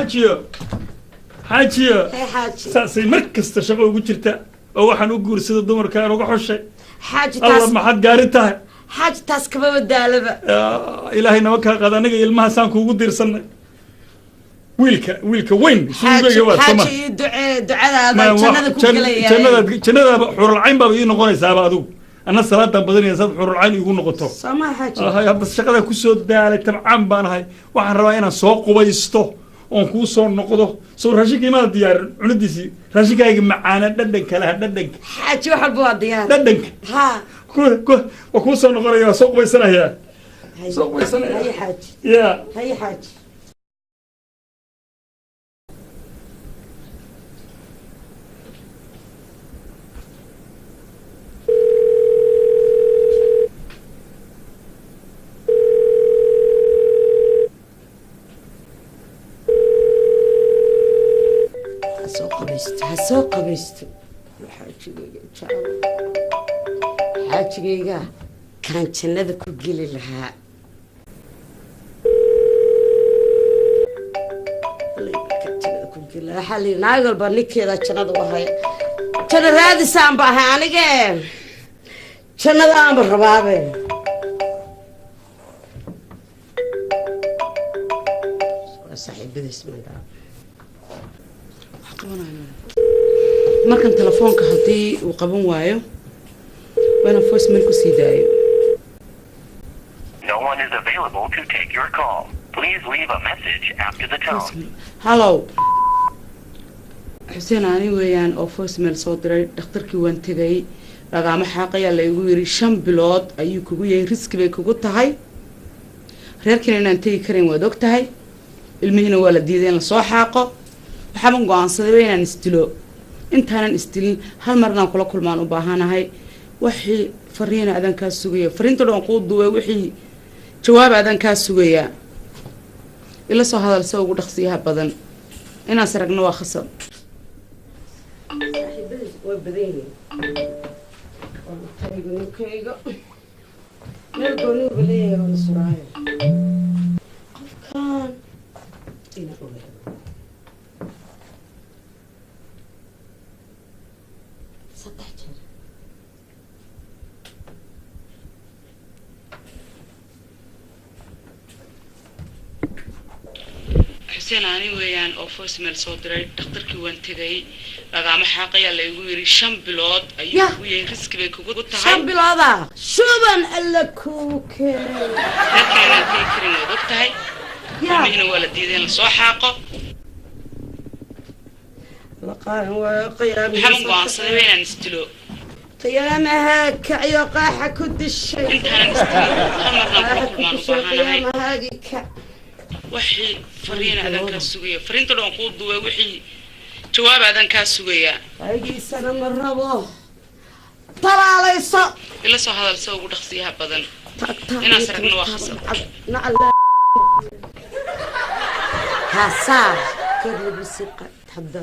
Xaajiyo, xaajiyo. Hey xaaji. Saasay mar kasta shaqo ugu jirta oo waxaan u guursada dumarkaan uga xushay. Xaaji, alla taas maxaad gaari tahay. Xaaji, taas kamaba daalaba. Yaa, ilaahay nama kaa qaada aniga ilmahaasaan kuugu diirsanay. Wiilka weyn. Xaaji, suugayga waad soma. Xaaji, ii ducee, ducadaada jannada ku gelaya. Jannadaaba xurulcayn baaba ii noqonaysaaba adigu. Anna salaadan badanaya saad xurulcayn iigu noqoto. Soomaa xaaji? Ahay, hadda shaqada kusoo daalay, tabcaan baan ahay. Waxaan rabaa inaan soo qubaysto oon kuu soo noqdo. Soo raashinka imaada diyaarin cunidiisii, raashinkayga macaana, dhadhanka laha, dhadhanka. Xaaji, wax walba waa diyaar. Dhadhanka. Ha. Waa kuu soo noqonaya, waa soo qubaysanayaa, soo qubaysanaya. Haye xaaji. Ya. Haye xaaji. Ha soo qabaysto, ha soo qabaysto. Xaajigayga jecel, xaajigayga kaan jannada ku geli lahaa. Kaan jannada ku geli lahaa. Waxaa la yidhi naag walba ninkeeda jannada u haya. Janna raadisaan ba ahay anige, jannada aanba rabaabe. Waa saaxiibadiis mandhaa. Markan telefoonka haddii uu qaban waayo, waa inaan voicemail ku sii daayo. No one is available to take your call. Please leave a message after the tone. Hallow Xuseen, ani weeyaan oo voicemail soo diray. Dhakhtarkii waan tegay, lagaama xaaqayaa la igu yiri. 5 bilood ayuu kugu yahay, risk bay kugu tahay. Reerkiina inaan tegi karin waad og tahay, ilmihiina waa la diiday in lasoo xaaqo. Waxaaban go-aansadayba inaan isdilo. Intaanan isdilin hal mar inaan kula kulmaan u baahanahay. Wixii fariina adaan kaa sugaya, fariinta dhan kuu duubay, wixii jawaab adaan kaa sugayaa. Ila soo hadal se ugu dhaqsiyaha badan, inaan saragno waa khasab. Saaxiibadiis way badan yihiin. Tayga ninkayga meel gooniuba leeyahay oo la suraayo qofkan inaa ogaado. Saddex jeer. Xuseen, ani weeyaan oo voicemail soo diray. Dhakhtarkii waan tegay, lagaama xaaqayaa la igu yiri. 5 bilood ayuu Yah. kugu yahay, risk bay kugu tahay. 5 bilooda, shuban alla kuuke. Reerkiina inaan tegi karin waad og tahay, ilmihiina waa la diiday in lasoo xaaqo. Laqaan waa qiyaam. Waxaaban go-aansadayba inaan isdilo. Qiyaamaha kacyo, qaaxa ku dishay. Intaanan isdilin hal marnaan kula qaaxa ku kulmaan u dishay. baahanahay. Qiyaamahaagii kac. Wixii fariina adaan kaa sugaya, fariinta dhan kuu duubay, wixii jawaab adaan kaa sugayaa. Aygiisana ma rabo, talaalayso. Ila soo hadal se ugu dhaqsiyaha badan, inaan saragno waa khasab. Kaasaa kor lagu siqa hadda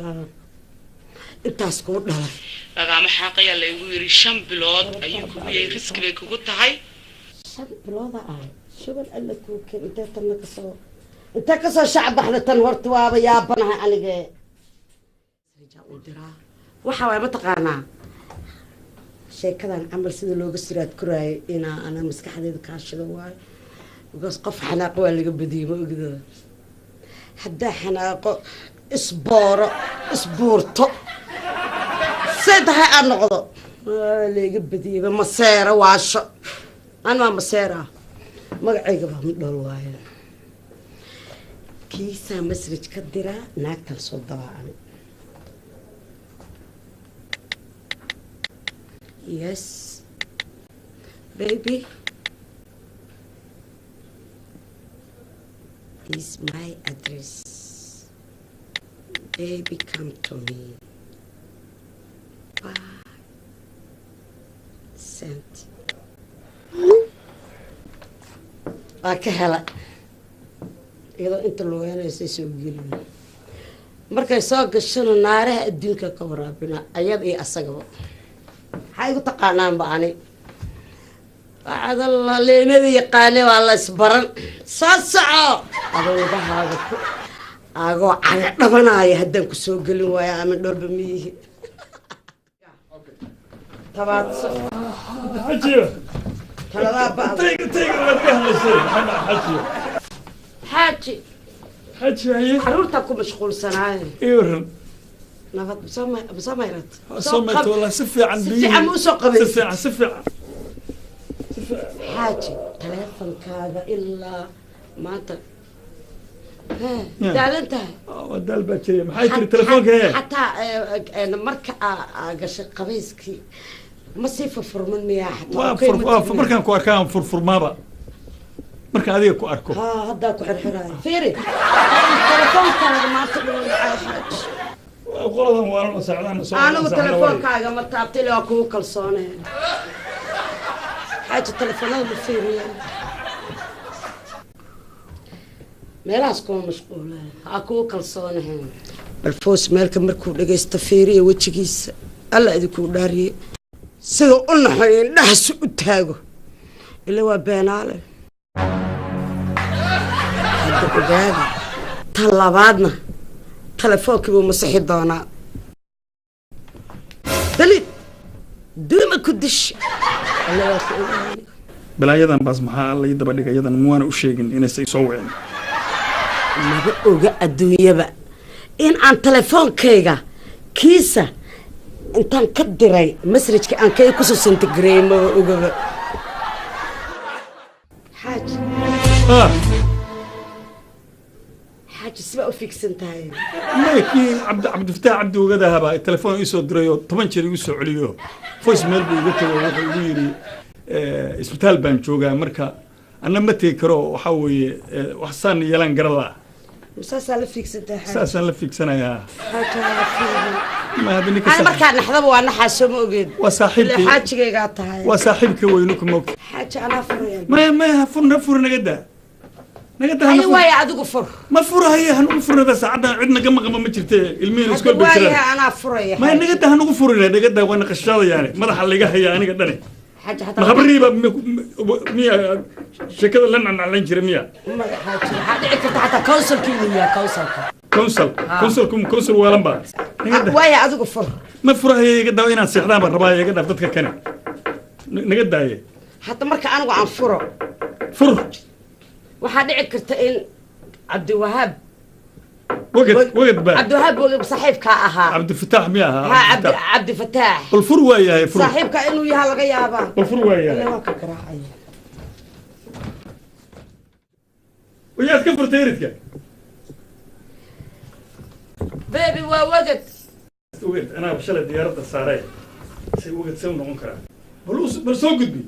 intaas kuu dhalay. Lagaama xaaqayaa la igu yiri. 5 bilood ayuu kugu yahay, risk bay kugu tahay. 5 bilooda ahay, shuban alla kuu keen. Intee tanna kasoo, intee kasoo shacbaxda tan? Horta waaba yaabanahay anige. U diraa waxa waay, mataqaanaa sheekadan camal sida looga siraad koraayo inaa ana maskaxdeeda kaashado waayo, because qof xanaaqo waa laga badiyey. Ma ogdada haddaa xanaaqo, isbooro, isbuurto, say tahay aad noqdo, waa layga badiyeyba. Maseera waasho, an waa maseera, magacayga baa ma dhool waayo. Kiisaa message ka diraa naagtan soo dabaa ani. Yes baby, is my address, baby, come to me, bye. Sent. Waa ka hela iyadoo inta lugeynaysa soo gelin. Markay soo gashana naaraha adduunka ka waraabina ayada iyo asagaba. Maxaa igu taqaanaanba ani? Waxaad leemada yaqaane waa la isbaran. Soo soco adoo wadahaaga ku Agoo caga dhabanaya haddaan ku soo gelin waayo ama dhoolba miyihi. Tabaadso. Xajiyo. Taladaa ba'da. Tayga tayga waad ka hadlaysay. Maxaa xajiyo? Xaaji. Xaji haye. Carruurtaa ku mashquulsanaaye. Iwaran. Nabad soo mayrat. Soo mayrto wallah si fiican Si fiican ma u soo qabaysid? Si fiican si fiican. Xaaji taleefankaaga ilaa maanta daalan tahay. Waa daal baa jiray. Maxay tiri telefoonka hee? Xataa marka aa gashay qabayskii ma sii furfurmin miyaa xataa? Waa fur markaan ku arkaan furfurmaaba. Markaan adiga ku arko. Haa haddaa ku xirxiraayo. Fiiri telefoonkaaga maanta dhan dhacay xaaji. Qoladan waalan saacadahan soo. Anigu telefoonkaaga ma taabtay ilaa waa kugu kalsooneen. Xaaji telefoonada ma fiiriyaan. Meelahaas kuma mashquulaan. Ha kugu kalsoonahayn. Bal foos meelka markuu dhagaysto fiiriya wejigiisa. Alla idinkuu dhaariye. Siduu u naxo indhahaas u taago. Ila waa beenaale. Hadda ogaada. Tan labaadna telefoonkii buu masixi doonaa. Dalid duuma ku dish. Alla waa ku ogaanay. Balaayadan baas maxaa alla ii daba dhigay iyadan muwaana u sheegin inaysay soo wicin. Maba oga adduunyaba in aan telefoonkayga kiisa intaan ka diray masrajka aan kay kusoo santigareeyay maba ogaba. Xaaji. Xaaji sibaa u fiigsan tahay. Maya kii Cabdifataax Cabdi Ogadaha baa telefoon ii soo diray oo 10 jeer igu soo celiyo. Voice mail buu iga tagay wuxuu igu yidhi isbitaal baan joogaa marka anna ma tegi karo waxaa weeye wax saan yeelan garan la'a. Saasaa la fiigsan tahay xaaji. Saasaan la fiigsanayaa. Xaaji waa fiigan. Ma hadda ninka Ani markaa naxdaba waa naxaa soo ma ogeed. Waa saaxiibkay. Ilaa xaajigaygaa tahay. Waa saaxiibka weynu ku moog. Xaaji anaa furaya. Maya maya ha fur na fur naga daa. Naga daa. Haye waaye adigu fur. Ma furahaye hanugu furnada saacaddan cid naga maqan ma jirte ilmihiin iskool bay Waayaha jiraan. anaa furaya. Maya naga daa hanugu furina naga daa waa naqashaadayaane madaxa laga hayaa aniga dhane. Xaaji xataa. Ma habriiba miya sheekada la nacnaclayn jira miya? Maya xaaji waxaa dhici karta xataa counsilkii inuu yahay counsilka. Council councilku council waalan baa. Waaye adigu fur. Ma furahaye iga daa inaan seexdaan baan rabaa iga dhaaf dadka kane. Naga daaye. Hadda marka anigu aan furo. Fur. Waxaa dhici karta in Cabdiwahaab. Wagad wagad baa. Cabdiwahaab wagad saaxiibka ahaa. Cabdifataax miya ahaa? Ha Cabdifataax. Bal fur waa yahay fur. Saaxiibka inuu yahay laga yaabaa. Bal fur waa yahay. Ilaa waa ka garaacaya. Wayaad ka furtay eridka? Baby waa wagad. Wagad anaa shalay diyaaradda saaray. Say wagad see u noqon karaa? Bal soo gudbi.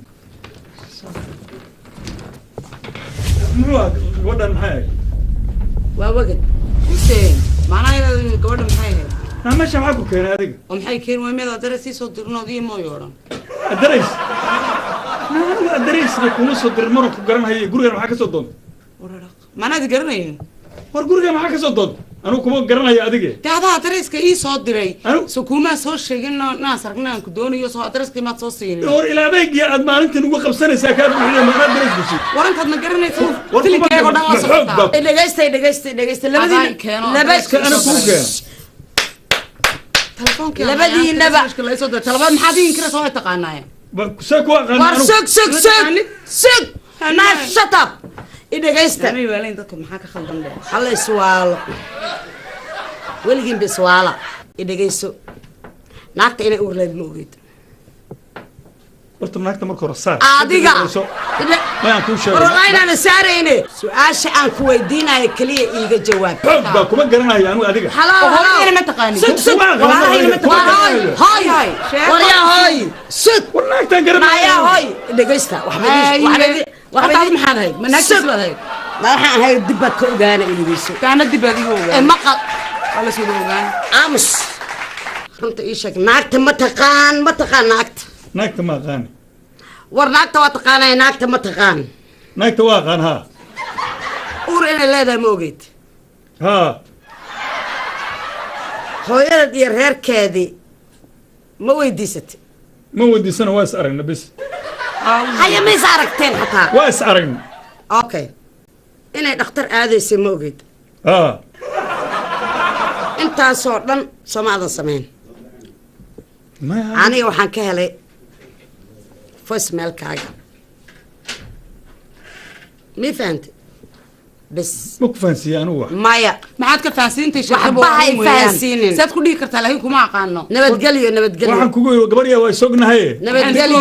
Muxuu ahaa gabadhan maxay ahayd? Waa wagad. Hussein, macnaha inaad gabadha maxay ahayd? Naa meesha maxaa ku keenay adiga? Oo maxay keeni waay meed adare sii soo dirnood iyo mooyo odhan. Adarays? Naa anigu adaraysna kuma soo dirin marun ku garanhayo gurigan maxaa ka soo doontay? Maanaad garanayn? War gurigan maxaa ka soo doontay? Anigu kuma garanayo adige. Dee adaa adareyska ii soo diray. Soo kuumaa soo sheegin naas aragna aan ku doonayo soo adareyskii maad soo siinin. War ilaa adeegii aad maalintan ugu qabsanaysaa kaa buuxiyay maanaad adarays bushay. War intaad ma garanayso filinkeego dhan la socotaa. Dhegaysta dhegaysta dhegaysta labadiina laba Ana kuu keen. Labadiinaba Talabaad maxaad iin kira soo taqaanaaye? See ku aqaan War sug sug sug sug. Na shut up. Dhegaysta. Damay waalayn dadku maxaa ka khaldan leh? Halla iswaalo. Weligiin ba iswaala. Dhegayso. Naagta inay uur leed ma ogeed. Horta naagta marka hore saar. Adiga. Mayaan kuu sheegay. War wallahi inaan saarayne. Su'aasha aan ku weydiinayo kaliya iiga jawaab. Xoog baa kuma garanayo anigu adiga. Halo halo. Ma taqaanin. Sug sug. Walahi ma taqaanin. Hoy hoy. War yaa hoy. Sug. War naagtaan garanayo. Yaa hoy. Dhegaysta. Waxba Waxba maxaad ahayd? Ma naagtiis baad ahayd? Ma waxaan ahayd dib baad ka ogaana inageyso. Taana dib baad iga ogaan. Maqal. Waa la soo ogaan. Aamus. Runta ii sheeg naagta ma taqaan ma taqaan naagta. Naagta ma aqaan. War naagta waa taqaanay naagta ma taqaan. Naagta waa aqaan haa. Uur inay leedahay ma ogeyd. Haa. Hooyadad iyo reerkeedii ma weydiisatay? Ma weydiisana waa is aragna bis. Haya ma is aragteen xataa? Waa is aragna. Okay. Inay dhakhtar aadaysay ma ogeyd? Haa. Intaasoo dhan soomaadan samayn. Aniga waxaan ka helay voicemailkaaga, mi fahantay? Bes. Ma ku fahansiiyey anigu wax? Maya. Maxaad ka fahansiintay? Waxba hay fahansiinin. Saad ku dhihi kartaa laakiin kuma aqaano? Nabadgelyo, nabadgelyo. Waxaan kugu yidhi gabar yaa waa isognahay. Nabadgelyo.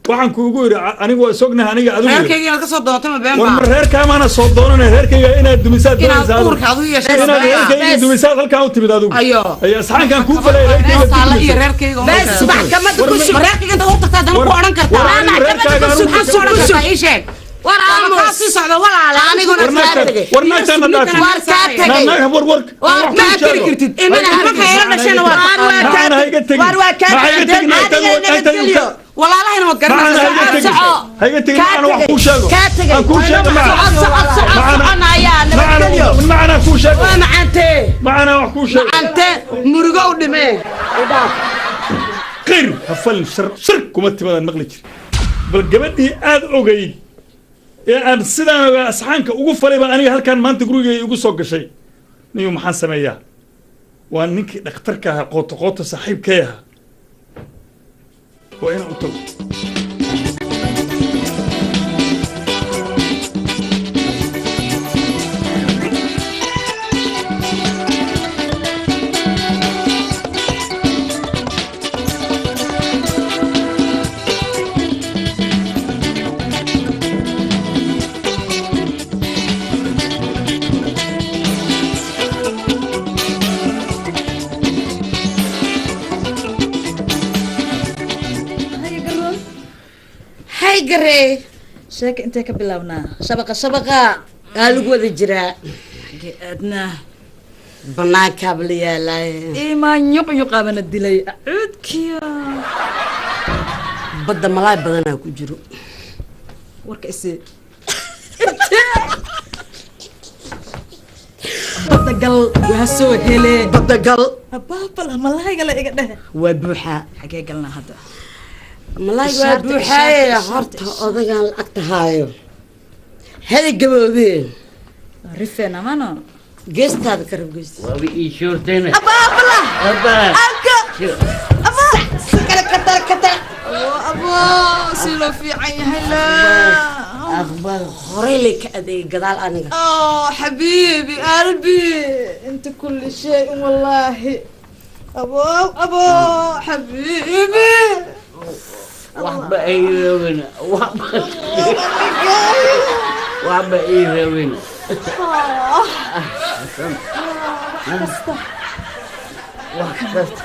Waxaan kugu yidhi anigu waa isognahay aniga adigu. Reerkayga inaad ka soo doontay ma been war baa? Ma reerkaamaana soo doonanay? Reerkayga inaad dumisaad Inaad doonaysaa adigu. uurka adigu yeeshay. Inaad reerkayga dumisaad halkaan u timid adigu. Ayo. Ayo, saxankaan kuu falay reerkayga Saala iyo dumisay. reerkayga. Bes, maxkamadda ku sug. Ma reerkayga intaad u tagtaa haddana ku odhan kartaa? War anigu reerkaaga anigu Maxaad ku odhan kartaa? Ii sheeg. War aamus. Kaa sii socda walaale. Aniguna War kaa naagtaan, tegay. war naagtaan na dhaafi. War kaa tegay. Naag, war war. War Wax kaa kuu tegi sheego. kartid. Imana Marka ila dhashayna waa Waar waa kaa Maxaana hayga tegin. Waar waa kaa Maxaa iga tegay. tegin? Adiga nabadgelyo. Walaalahayna waad Maxaana garanaysaa. hayga tegin. Soco. Hayga tegin, Kaa macana wax tegay. kuu sheego. Kaa tegay. Aan kuu sheego macana. Socod, socod, socod, soconaya. Nabadgelyo. Macana kuu sheego. Waa macantee. Macana wax kuu sheego. Macantee murugo u dhimee. U dhaaf. Qir ha falin, shar shar kuma timaadaan maqli jir. Bal gabadhii aad ogayd ee aan sidaan ogaa asxaanka ugu falay baa aniga halkaan maanta gurigay igu soo gashay. Niyo, maxaan sameeyaa? Waa ninkii dhakhtarka ahaa, qooto qooto saaxiibkay ahaa, waa inaan u tago. Hay garee. Sheeka intee ka bilownaa? Shabaqa, shabaqa. Aa lagu wada jiraa. Xagee aadnaa? Banaankaaba la yaalaaye. Imaan yuqyuqaabana dilay acuudkiya. Badda malaay badanaa ku jiro. Warka isii. Badda gal, waa soo hele. Badda gal. Abaabala malaayga la iga dheh. Waa buuxaa. Xagee galnaa hadda? Malaayga waa Ishaarta, buuxaaye. ishaarta, Horta odagaan lacagta haayo heli gaboobeen. Rifeen amano. Geestaada ka rab geesta. Waaba ii shoortayna. Abaabala. Abba. Aka. Aba si kale katar katar. Abo, si loo fiican yahay laa. Akhbaar. Horey lay ka adeegay gadaal aniga. Oh, حبيبي قلبي انت كل شيء والله. ابو ابو حبيبي. Waxba ay reebina, waxba waxba ii reebina. Wax kasta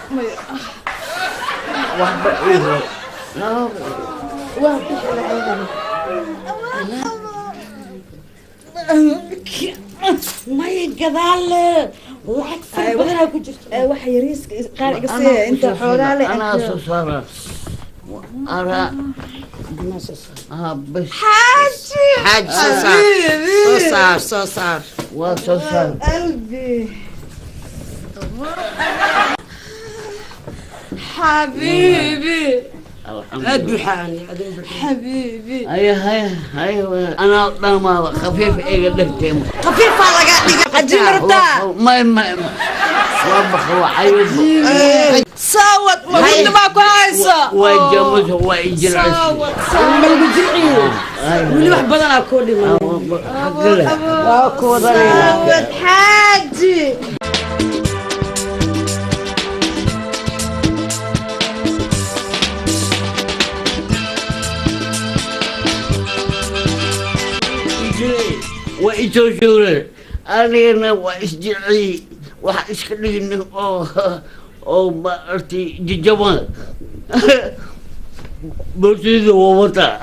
waxba ii reeb. Waa bixi. May gadaal lacag fara badanaa ku jirto. Waxa yariiska qaar iga sii inta xoogaa le. Anaa soo saara anaa. Ah, bas. حاجي. Xaaji, soo saar, soo saar, soo saar. Waa soo saar. قلبي حبيبي. Aad buuxaani adin buuxaa. حبيبي. Haya haya haya, anaa dhamaada khafiif iga dhigtay. Khafiifaa lagaa dhiga. عجيب ربطة. May may, waa baqa, waa cayuba. صوت وكنت معكو عايزة. Waa jamusa, waa ijilcis. صوت. Ma lagu jilciyo? Weli wax badanaa koo dhiman. Waa ku wadanayna. صوت حاجي. Waa isoo shuure, anigana waa isjilciyey, waxa iska dhigin oo maaragtay jajaban. Boortayda waa wataa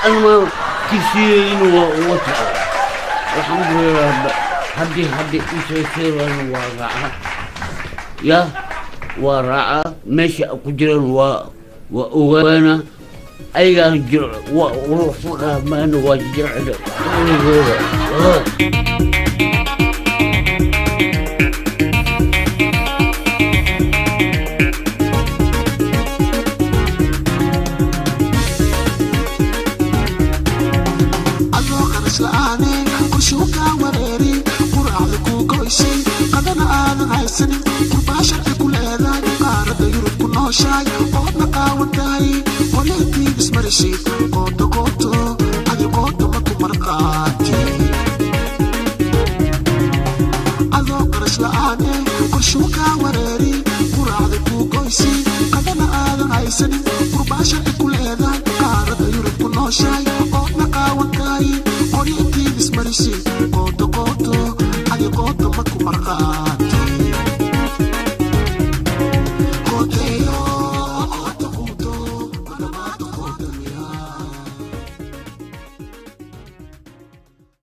anma kisiyeydina waa wataa, alxamdulilah. Haddii isoo shuurana waa raaca, ya waa raaca meesha ku jiraan, waa ogaana ayagaan jir waa ruuxfaqaamaana waa jircida weligooda. Adoo qarash la'aane qorshuhu kaa wareeri, quraacda kuu goysay, qadana Haysanin qurbaa sharci ku leedahay, qaaradda Yurub ku nooshahay, oodna qaawan tahay, qolintii ismarishid qooto qooto, adi qooto ma ku marqaati. Adoo qarash la'aane qorshuu kaa wareeri, quraacda kuu goysi, qadana aadan haysanin, qurbaa sharci ku leedahay, qaaradda Yurub ku nooshahay, oodna qaawan tahay, qolintii ismarishid qooto qooto, adi qooto ma ku marqaati.